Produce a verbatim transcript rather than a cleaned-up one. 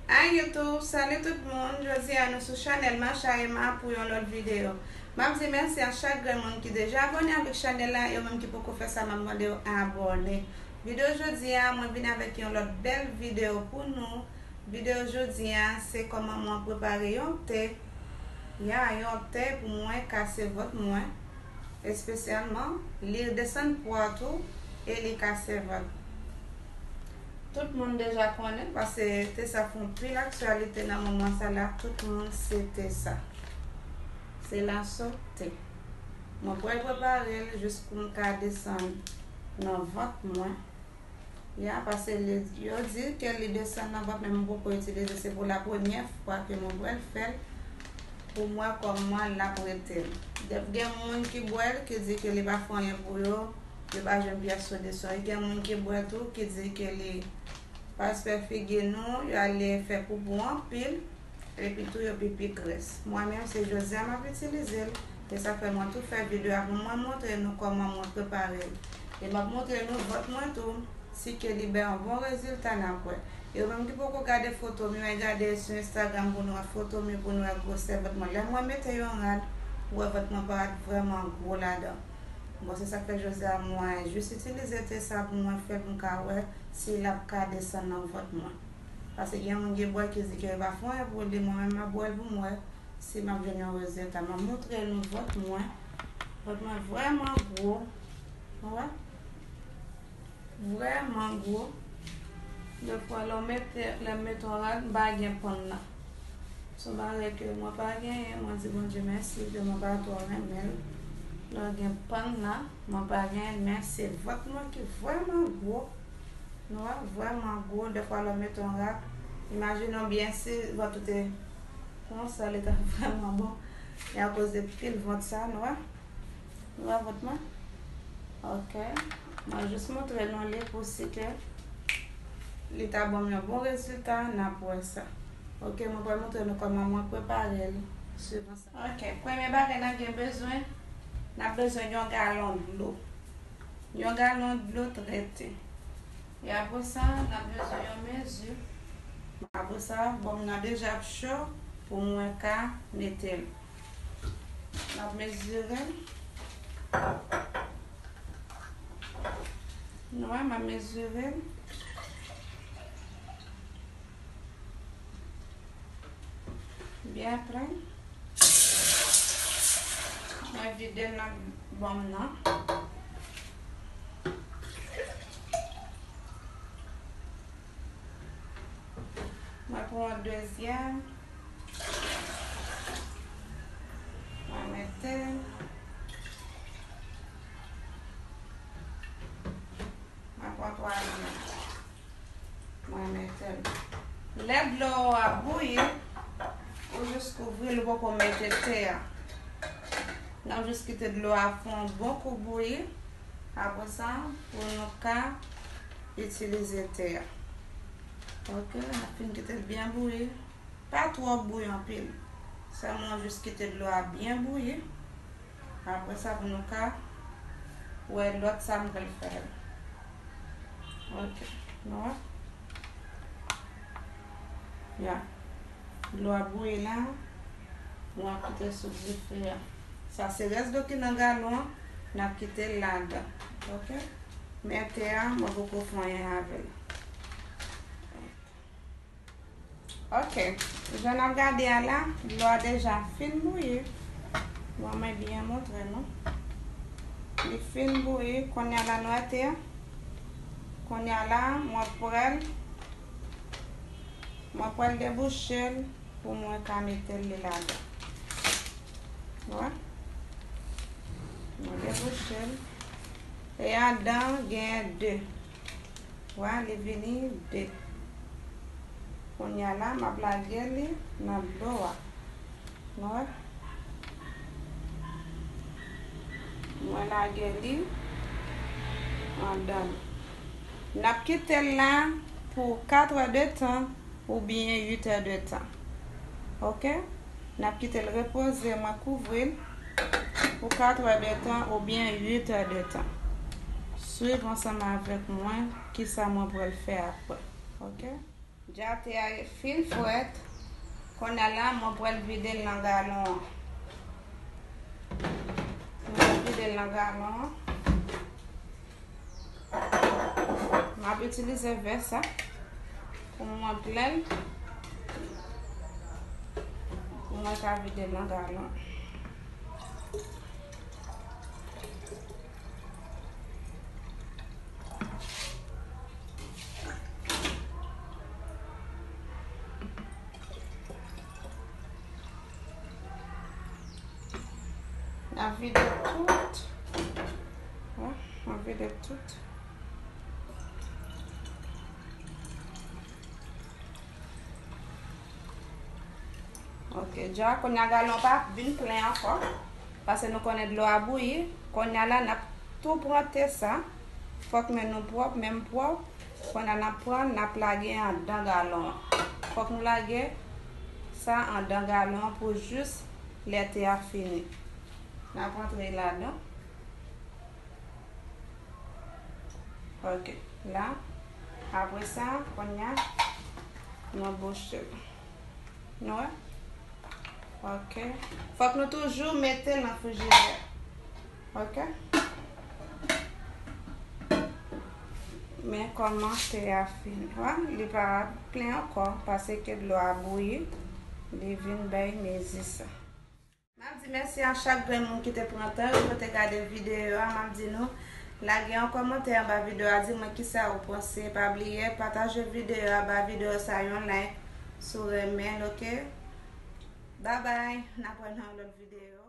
Hi YouTube, salut tout moun. Jodi a nou sou chanèl Macha Emma pou yon lòt videyo. M ap di mèsi a chak grenn moun ki deja abòne avèk chanèl la, e yo menm ki poko fè sa, m ap mande yo abòne. Videyo jodi a, mwen vin avèk yon lòt bèl videyo pou nou. Videyo jodi a, se kòman mwen prepare yon te. Ya, yon te pou mwen kase vant mwen. Espesyalman, li desann pwa tou e li kase vant. Tout moun deja konnen, paske te sa fè anpil aktyalite nan moman sa la, tout moun se te sa. Se la sote. Mwen pral prepare l jis pou m ka desann nan vant mwen. Ya, paske li, yo di ke li desann nan vant, men mwen poko itilize. Se pou la premyè fwa ke mwen pral fè l pou m wè kòman l ap rete. Gen moun ki bwè l, ki di ke li pa fè anyen pou yo, yo pa jwenn pyès sodisyon. E gen moun ki bwè tou, ki di ke li pa respè figi nou, yo ale fè poupou anpil. Epi tou yo pipi grès. Mwen menm se jodi a m ap itilize l. E sa fè mwen tou fè videyo a pou mwen montre nou kòman mwen prepare l. E m ap montre nou vant mwen tou, si ke li bay yon bon rezilta n ap wè. E ou menm ki poko gade foto m yo, al gade sou Instagram pou nou wè foto m yo, pou nou wè gwosè vant mwen. Lè mwen mete yon rad, ou wè vant mwen parèt vrèman gwo ladan. Bon, se sa k fè jodi a mwen jis itilize te sa pou mwen fè l pou m ka wè si l ap ka desann nan vant mwen. Paske gen moun ki bwè ki di ke yo pa fè anyen pou li, mwen menm m ap bwè l pou m wè si m ap jwenn yon rezilta. M ap montre nou vant mwen. Vant mwen vrèman gwo. Ou wè? Vrèman gwo. Defwa lè w mete, lè m mete yon rad, m pa gen pann nan. Se yon bagay ke mwen pa genyen, mwen di Bondye mèsi ke mwen pa twò renmen l. Lè w gen pann nan, mwen pa genyen l, men se vant mwen ki vrèman gwo. Nou wè, vrèman gwo. Defwa lè w mete yon rad, imajine w byen si vant ou te konsa, li ta vrèman bon. E akoz de pil vant sa, nou wè. Nou wè vant mwen? Ok. Mwen jis montre nou li pou si ke li ta ban m yon bon rezilta, n ap wè sa. Ok, mwen pral montre nou kòman mwen prepare l. Swivan sa. Ok, premye bagay n ap gen bezwen, n ap bezwen yon galon dlo. Yon galon dlo trete. E apre sa, n ap bezwen yon mezi. Apre sa, bòm nan deja ap cho pou mwen ka mete l. M ap mezire l. Nou wè, m ap mezire l. Byen plen. Mwen vide l nan bòm nan. Mwen pran yon dezyèm. Mwen mete l. Mwen pran twazyèm. Mwen mete l. Lè dlo a bouyi, ou jis kouvri l, ou poko mete te a. N ap jis kite dlo a fè yon bon kou bouyi. Apre sa, pou nou ka itilize te a. Ok, n ap fin kite l byen bouyi. Pa twò bouyi anpil. Sèlman jis kite dlo a byen bouyi. Apre sa, pou nou ka wè lòt sa m pral fè. Ok, nou wè? Ya. Dlo a bouyi la. Nou ap kite sou dife a. Sa se rès dlo ki nan galon an. N ap kite l ladan. Ok? Men te a, mwen poko fè anyen avè l. Ok. Jan n ap gade a la, dlo a deja fin bouyi. Bon, mwen byen montre nou. Li fin bouyi. Kounye a la, nou wè te a. Kounye a la, mwen pral, mwen pral debouche l pou mwen ka mete li ladan. Wè. Mwen debouche l. E andan genyen de. Wè, li vini de. Kounye a la, m ap lage li nan dlo a. Nou wè? Mwen lage li andan l. N ap kite l la pou kat è de tan oubyen uit è de tan. Ok? N ap kite l repoze, mwen kouvri l pou kat è de tan oubyen uit è de tan. Swiv ansanm avèk mwen kisa mwen pral fè apre. Ok? Dja te a fin frèt. Kounye a la, mwen pral vide l nan galon an. Mwen pral vide l nan galon an. M ap itilize vè sa pou mwen plen l, pou mwen ka vide l nan galon. N a vide tout. Wi, n a vide tout. Ok, dja kounye a galon pa vin plen ankò. Paske nou konnen dlo a bouyi. Kounye a la, n ap tou pran te sa. Fòk men nou pwòp, men m pwòp. Kounye a n ap pran, n ap lage anndan galon an. Fòk nou lage sa anndan galon an pou jis lè te a fini. N ap antre ladan. Ok, la. Apre sa, kounye a, nou bouche l. Nou wè? Ok. Fòk nou toujou mete l nan frijidè. Ok? Men kòman te a fini. Wè, li pa plen ankò, paske dlo a bouyi, li vin bay mezi sa. M ap di mèsi a chak grenn moun ki te pran tan yo pou te gade videyo a. M ap di nou, lage yon kòmantè anba videyo a, di mwen kisa ou panse. Pa bliye pataje videyo a, ba videyo sa yon like si w renmen l, ok? Babay, n ap wè nan yon lòt videyo.